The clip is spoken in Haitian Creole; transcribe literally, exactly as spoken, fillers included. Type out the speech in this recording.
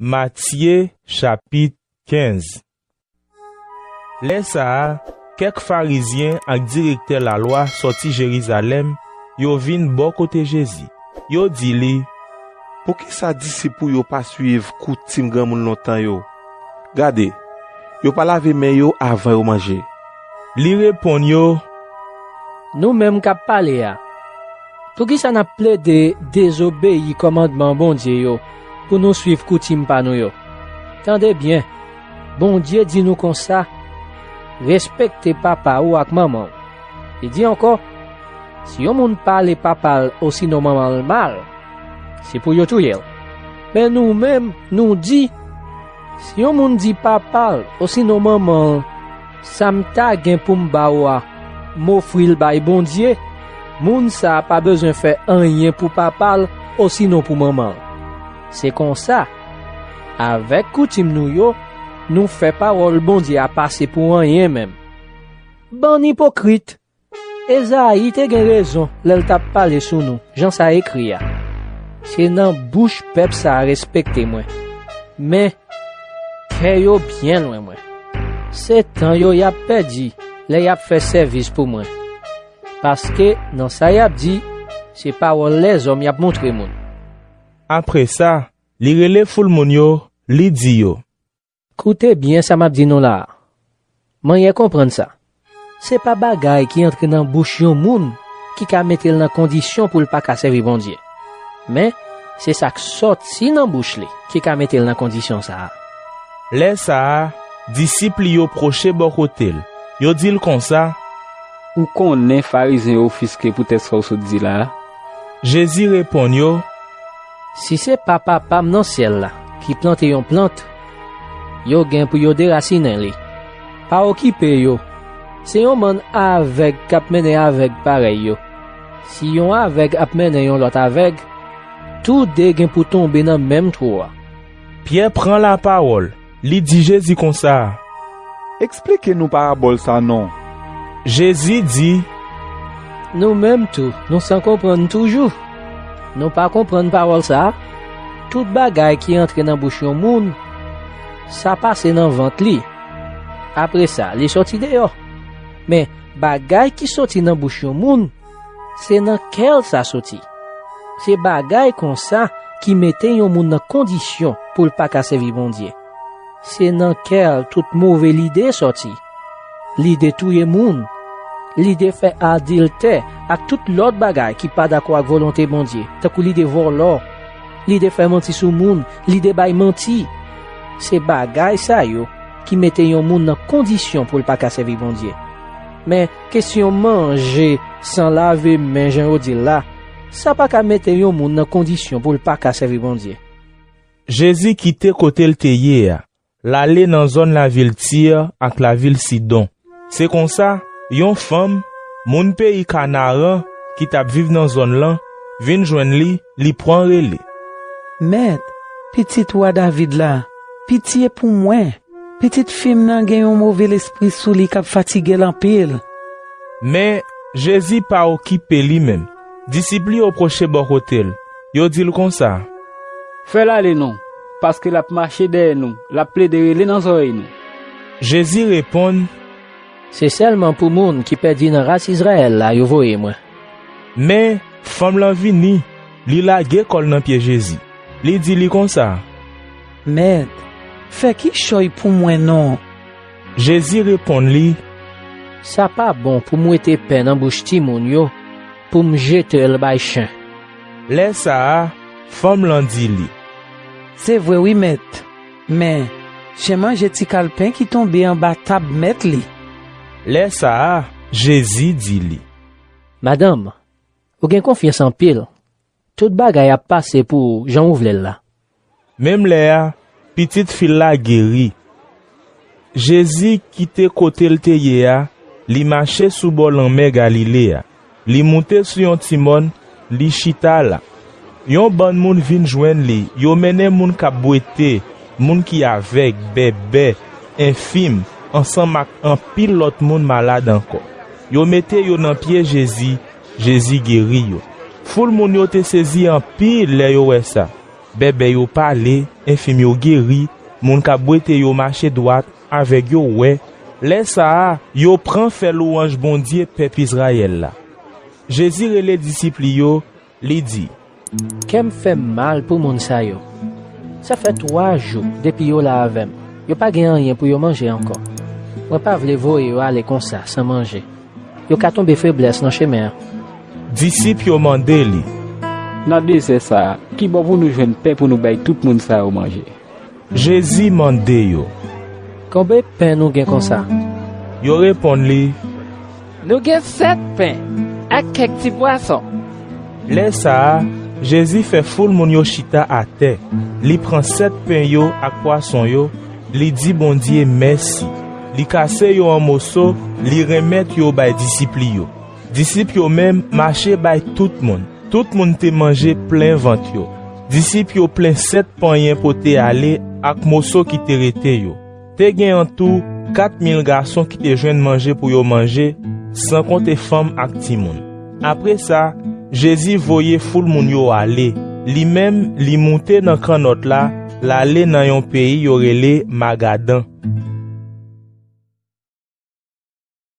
Matye, chapit kenz. Lè sa a, kèk Farizyen ak direktè lalwa sòti Jerizalèm, yo vin bò kote Jezi. Yo di li, "Poukisa disip ou yo pa suiv koutim granmoun lontan yo? Gade, yo pa lave men yo avan yo manje." Li reponn yo, "Nou menm k ap pale a, poukisa n ap plede dezobeyi kòmandman Bondye yo pou nou suiv koutim pa nou yo? Tande byen, Bondye di nou konsa, 'Respekte papa ou ak manman w.' Li di ankò, 'Si yon moun pale papa l osinon manman l mal, se pou yo touye l.' Men nou menm, nou di, 'Si yon moun di papa l osinon manman l, sa m ta gen pou m ba w a, m ofri l bay Bondye,' moun sa a pa bezwen fè anyen pou papa l osinon pou manman l. Se konsa, avèk koutim nou yo, nou fè pawòl Bondye a pase pou anyen menm. Bann ipokrit! Ezayi te gen rezon lè l t ap pale sou nou, jan sa ekri a, 'Se nan bouch pèp sa a respekte mwen, men kè yo byen lwen mwen. Se tan yo y ap pèdi lè y ap fè sèvis pou mwen, paske nan sa y ap di, se pawòl lèzòm y ap montre moun.'" Apre sa, li rele foul moun yo, li di yo, "Koute byen sa m ap di nou la a. Manyè konprann sa. Se pa bagay ki antre nan bouch yon moun ki ka mete l nan kondisyon pou l pa ka sèvi Bondye. Men, se sa k sòti nan bouch li ki ka mete l nan kondisyon sa a." Lè sa a, disip li yo pwoche bò kote l. Yo di l konsa, "Ou konnen Farizyen yo ofiske poutèt sa w sot di la a." Jezi reponn yo, "Si se pa Papa m nan syèl la ki plante yon plant, yo gen pou yo derasinen li. Pa okipe yo. Se yon bann avèg k ap mennen avèg parèy yo. Si yon avèg ap mennen yon lòt avèg, toude gen pou tonbe nan menm twou a." Pyè pran lapawòl, li di Jezi konsa, "Eksplike nou parabòl sa a non." Jezi di, "Nou menm tou, nou san konprann toujou. Nou pa konprann pawòl sa a? Tout bagay ki antre nan bouch yon moun, sa pase nan vant li. Apre sa, li soti deyò. Men, bagay ki soti nan bouch yon moun, se nan kè l sa soti. Se bagay konsa ki mete yon moun nan kondisyon pou l pa ka sèvi Bondye. Se nan kè l tout move lide sòti. Lide touye moun, lide fè adiltè ak tout lòt bagay ki pa dakò ak volonte Bondye, tankou lide vòlò, lide fè manti sou moun, lide bay manti. Se bagay sa yo ki mete yon moun nan kondisyon pou l pa ka sèvi Bondye. Men, kesyon manje san lave men, jan yo di l la, sa pa ka mete yon moun nan kondisyon pou l pa ka sèvi Bondye." Jezi kite kote l te ye a, l ale nan zòn lavil Tir ak lavil Sidon. Se konsa, yon fanm, moun peyi Kanaran, ki t ap viv nan zòn lan, vin jwenn li, li pran rele, "Mèt, pitit wa David la, pitye pou mwen! Pitit fi m nan gen yon move lespri sou li k ap fatige l anpil." Men, Jezi pa okipe li menm. Disip li yo pwoche bò kote l. Yo di l konsa, "Fè l ale non, paske l ap mache dèyè nou, l ap plede rele nan zòrèy nou." Jezi reponn, "Se sèlman pou moun ki pèdi nan ras Izrayèl la yo voye mwen." Men, fanm lan vini, li lage kò l nan pye Jezi. Li di li konsa, "Mèt, fè kichòy pou mwen non." Jezi reponn li, "Sa pa bon pou m wete pen nan bouch timoun yo, pou m jete l bay chen." Lè sa a, fanm lan di li, "Se vre wi, Mèt, men chen manje ti kal pen ki tonbe anba tab mèt li." Lè sa a, Jezi di li, "Madanm, ou gen konfyans anpil. Tout bagay ap pase pou ou jan ou vle l la." Menm lè a, pitit fi l la geri. Jezi kite kote l te ye a, li mache sou bò lanmè Galile a. Li moute sou yon ti mòn, li chita la. Yon bann moun vin jwenn li, yo mennen moun k ap bwete, moun ki avèg, bèbè, enfim, ansanm ak anpil lòt moun malad ankò. Yo mete yo nan pye Jezi, Jezi geri yo. Foul moun yo te sezi anpil lè yo wè sa. Bèbè yo pale, enfim yo geri, moun k ap bwete yo mache dwat, avèg yo wè. Lè sa a, yo pran fè lwanj Bondye pèp Izrayèl la. Jezi rele disip li yo, li di: Kè m fè m mal pou moun sa yo. Sa fè twa jou depi yo la avè m. Yo pa gen anyen pou yo manje ankò. Mwen pa vle voye yo ale konsa, san manje. Yo ka tonbe feblès nan chemen an. Disip yo mande li: Nan dezè sa a, ki bò pou nou jwenn pen pou nou bay tout moun sa yo manje? Jezi mande yo: Konbe pen nou gen konsa? Yo reponn li: Nou gen sèt pen ak kèk ti pwason. Lè sa a, Jezi fè foul moun yo chita atè. Li pran sèt pen yo ak pwason yo, li di Bondye mèsi. Li kase yo an moso, li renmèt yo bay disip li yo. Disip yo menm mache bay tout moun. Tout moun te manje plen vant yo. Disip yo plen sèt panyen pote ale ak moso ki te rete yo. Te gen antou kat mil gason ki te jwenn manje pou yo manje, san konte fanm ak timoun. Apre sa, Jezi voye foul moun yo ale. Li menm, li moute nan kannòt la, l ale nan yon peyi yo rele Magadan.